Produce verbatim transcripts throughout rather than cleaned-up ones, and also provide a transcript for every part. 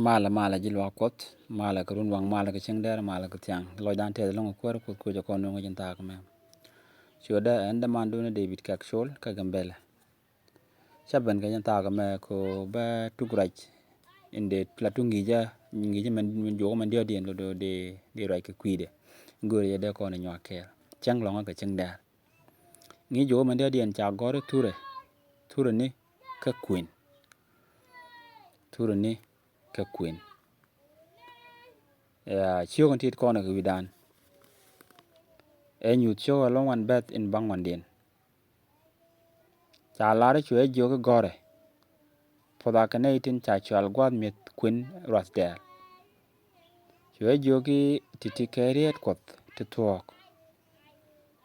Malɛ, malɛ ji̱ luaak Kuɔth, malɛ kɛ runwaŋ, malɛ kɛ cieŋdɛr, malɛ kɛ thiaŋ. Lɔcdan tɛth ɛlɔ̱ŋ ɛ Kuäär Kuoth, Kuoth cɛ kɔn nööŋ kä jɛn thaak ɛmɛ. Cuɛ dee ɛn dämandu ni David Kɛk Col kä Gambɛlɛ. Cä ben kɛ jɛn thaak ɛmɛ kɛ ɣöö bä tuk ruac in dee la tuk ŋi̱i̱cä, ŋi̱i̱cä min, min juɔk min diɔ̱ɔ̱kdiɛn lɔ dee, dee ruac kɛ kui̱dɛ. Göörä jɛ dee kɔn ɛ nyuak kɛɛl. Cäŋ lɔ̱ŋä kɛ cieŋdɛr. Ŋi̱i̱c juɔk min diɔ̱ɔ̱kdiɛn ca gɔ̱r i̱ thurɛ, thurɛ ni kä kuën. Thurɛ ni kä kuën. Ya, ciök in tit kɔn kɛ wi̱dan. Ɛ Nyuuth ciök ɛlɔ̱ŋ wan bɛ̈th in baŋ wandiɛn. Ca lar i̱ cuɛ jiök i̱ gɔ̱rɛ. Puɔth a kɛ nɛy tin ca cual gua̱a̱th mi̱eth kuën ruath dɛɛl. Cuɛ jiök i̱ ti̱ti̱ kɛ riet Kuɔth ti thuɔ̱ɔ̱k.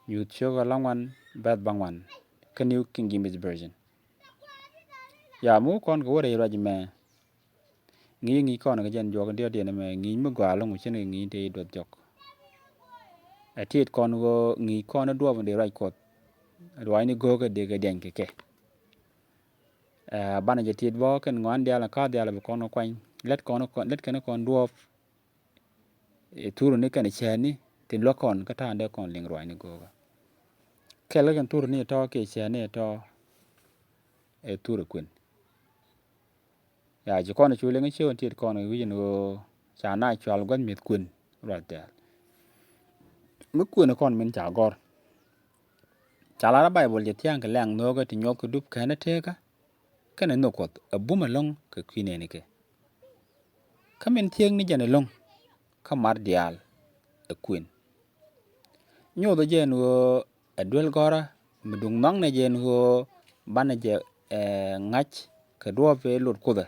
Nyuuth ciök ɛlɔ̱ŋ wan bɛ̈th baŋ wan. Kä New King James Version. Ya, mi wä kɔn kɛ wä rɛy ruac mɛ. Ŋi̱i̱c, ŋi̱i̱c kɔn kɛ jɛn juɔk in diɔ̱ɔ̱kdiɛn ɛmɛ, ŋi̱i̱c mi gɔaa ɛlɔ̱ŋ, /cɛ ni ŋi̱i̱c in te ji̱ duɔth jɔk. Ɛ tit kɔn ɣöö ŋi̱i̱c kɔn i̱ duɔ̱ɔ̱p in dee ruac Kuɔth. Ruaacni go̱o̱kä dee kɛ diany kɛ kɛ. Ɛ, banɛ jɛ tit bä kɛn ŋɔaani diaal, kä diaal bi kɔn kɛ kuany. Lät kɔn, lät kɛn kɔn duɔ̱ɔ̱p. Ɛ, thurɛ ni kɛnɛ cäätni tin luäk kɔn kä ta̱a̱ in dee kɔn liŋ ruaacni go̱o̱kä. Kɛl kɛ kɛn thurɛ ni tɔ̱ kiɛ cäätni tɔ̱, ɛ thurɛ kuën. Ya, ci kɔn cu liŋ ciök in tit kɔn wi̱c in ɣöö ca na cual gua̱th mi̱eth kuën ruath dɛɛl. Mi kuën kɔn min ca gɔ̱r. Ca lar a Baibol jɛ thia̱a̱ŋ kɛ lɛ̈ɛ̈ŋ nhöökä ti nyuɔth kɛ dup kɛn ɛ tekä. Kɛnɛ nhök Kuɔth ɛ bum ɛlɔ̱ŋ kɛ kui̱ nɛɛnikɛ. Kä min thiekni jɛn ɛlɔ̱ŋ kä mar diaal ɛ kuën. Nyothɛ jɛ ɛn ɣöö ɛ duel gɔ̱rä, mi duŋ nhɔaknɛ jɛ ɛn ɣöö banɛ jɛ, ɛ, ŋa̱c kɛ duɔ̱ɔ̱p ëë lot Kuothɛ.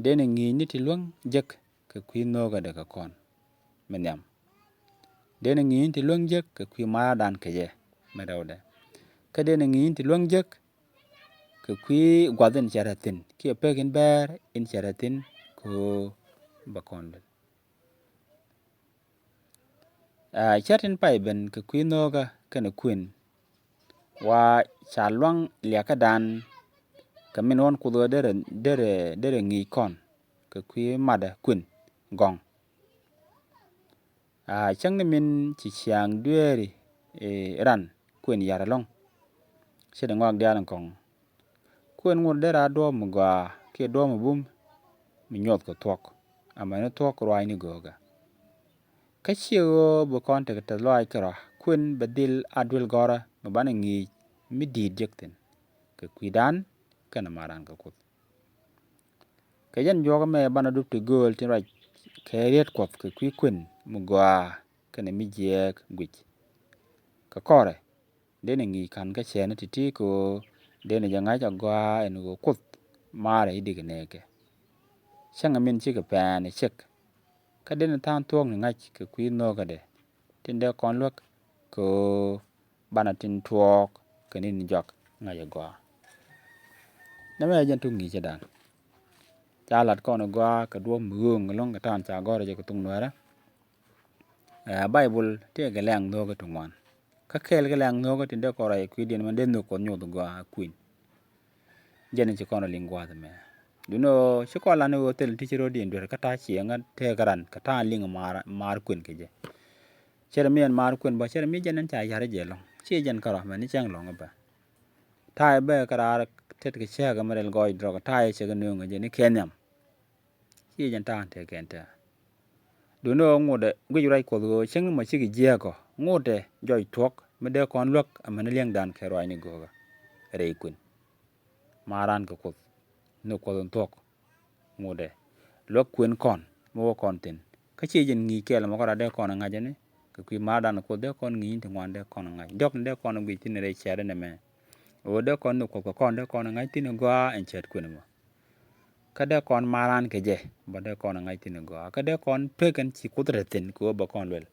Denɛ ŋi̱i̱cni ti luäŋ jek kɛ kui̱ nhökädɛ kɛ kɔn mi nhiam. Denɛ ŋi̱i̱cni ti luäŋ jek kɛ kui̱ ma̱a̱rdan kɛ jɛ mi rɛwdɛ. Kä denɛ ŋi̱i̱cni ti luäŋ jek kɛ kui̱ gua̱th in cɛ rɛ̈th thi̱n kiɛ pek in bɛɛr in cɛ rɛ̈th thi̱n kɛ ɣöö bɛ kɔn luel. Ɛ, cär tin pay ben kɛ kui̱ nhöökä kɛnɛ kuën. Wa ca luaŋ liakädan kɛ min ɣɔn Kuoth ɣöö derɛ, derɛ, derɛ ŋi̱i̱c kɔn kɛ kui̱ matdä kuën gɔ̱ŋ. Aa, cäŋ ni min ci ciaŋ dueeri, ɛ, ran kuën yar ɛlɔ̱ŋ. Ce̱t ŋɔak diaal in kɔ̱ŋ. Kuën ŋot derɛ a duɔ̱ɔ̱p mi gɔaa kiɛ duɔ̱ɔ̱p mi bum mi nyuɔth kɛ thuɔ̱k, amäni thuɔ̱k ruaacni göökä. Kä ciɛ ɣöö bi kɔn tekɛ tɛth lɔaac kärɔa, kuën bɛ dhil a duel gɔ̱rä mi banɛ ŋi̱i̱c mi di̱i̱t jek thi̱n kɛ kui̱dan kɛnɛ maran kɛ Kuoth. Kɛ jɛn juɔk ɛmɛ banɛ dup ti gööl tin ruac kɛ riet Kuɔth kɛ kui̱ kuën mi gɔaa kɛnɛ mi jiääk guic. Kɛ kɔrɛ, denɛ ŋi̱i̱c ka̱n kä cɛɛni ti̱ti̱ kɛ ɣöö denɛ jɛ ŋa̱c a gɔaa ɛn ɣöö Kuoth maarɛ i̱di kɛ nɛɛkɛ. Cäŋɛ min cikɛ pɛɛni cek. Kä denɛ tha̱a̱ŋ thuɔ̱ɔ̱kni ŋa̱c kɛ kui̱ nhöökädɛ tin dee kɔn luäk kɛ ɣöö banɛ tin tuɔɔk kɛ ni̱n jɔak ŋa̱c a gɔaa. Nɛmɛ ɛ jɛn tuk ŋi̱i̱cädan. Ca lat kɔn a gɔaa kɛ duɔ̱ɔ̱p mi ɣööŋ ɛlɔ̱ŋ kɛ ta̱a̱n ca gɔ̱rä jɛ kɛ thok Nuäärä. Ɛ, Baibol tëëkɛ lɛ̈ɛ̈ŋ nhöökä ti ŋuan. Kä kɛɛl kɛ lɛ̈ɛ̈ŋ nhöökä tin dee kɔn ruac ɛ kui̱diɛn mɛn dee nhök Kuɔth nyoth gɔaa ɛ kuën. Jɛn in ci kɔn rɔ liŋ gua̱a̱th ɛmɛ. Duundɛ ɣöö ci kɔn lan ni ɣöö thil ti ci ro̱diɛn duer kä ta̱a̱ ciɛ ŋä tëëkä ran kɛ ta̱a̱ liŋ maar, maar kuën kɛ jɛ. Cɛ rɛ mi ɛn maar kuën bä, cɛ rɛ mi jɛn ɛn ca ya̱r jɛ lɔ̱ŋ. Ciɛ jɛn kärɔa mɛn ni cäŋ lɔ̱ŋ bä. Ta̱a̱ bä kɛ raar tet kɛ cääkä mi rɛl gɔɔy drɔk, ta̱a̱ cɛ kɛ nööŋ kɛ jɛ ni kɛ nhiam. Ciɛ jɛn ta̱a̱ tëë kɛn tɛ̈. Duundɛ ɣöö ŋotdɛ guic ruac Kuɔth ɣöö cäŋ ni mɔ cikɛ jiääk ɔ, ŋotdɛ jɔc thuɔ̱k mi dee kɔn luäk amäni li̱eŋdan kɛ ruaacni göökä rɛy kuën. Maran kɛ Kuoth, nhök Kuɔth in thuɔ̱k, ŋotdɛ luäk kuën kɔn mi wä kɔn thi̱n. Kä ciɛ jɛn ŋi̱i̱c kɛɛl mɔ kärɔa dee kɔn ɛ ŋa̱c ɛn kɛ kui̱ maardan kɛ Kuoth, dee kɔn ŋi̱i̱c ti ŋuan dee kɔn ɛ ŋa̱c. Diɔ̱k ni dee kɔn ɛ guic thi̱n rɛy cɛɛt ɛn ɛmɛ. Ɣöö dee kɔn nhök Kuɔth kɛ kɔn dee kɔn ɛ ŋa̱c thi̱n ɛ gɔaa ɛn cɛɛt kuën ɛmɔ. Kä dee kɔn maran kɛ jɛ bä dee kɔn ɛ ŋa̱c thi̱n ɛ gɔaa. Kä dee kɔn pek ɛn ci Kuoth rɛth thi̱n kɛ ɣöö bɛ kɔn luel.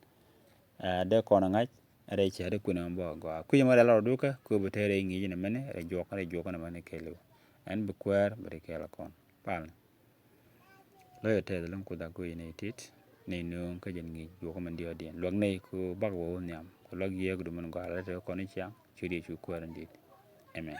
Ɛ, dee kɔn ɛ ŋa̱c rɛy cɛɛt kuën ɛmɔ bä ɛ gɔaa. Kui̱c ɛmɔ rɛl rɔ dukä kɛ ɣöö bɛ te rɛy ŋi̱i̱c ɛn ɛmɛni rɛy juɔk, rɛy juɔk ɛn ɛmɛni kɛɛliw. Ɛn bi Kuäär bɛ te kɛɛl ɛ kɔn. Palni. Lo̱cɛ tɛth ɛlɔ̱ŋ Kuoth a go̱o̱c nɛy tit, nɛy nööŋ kä jɛn ŋi̱i̱c juɔk min diɔ̱ɔ̱kdiɛn. Luäk nɛy ku bak wä wä nhiam, ku luäk yiëëkdu min gɔaa rɛl te kɔn i̱ ciaŋ, ciöt Yecu Kuäär in di̱i̱t. Amen.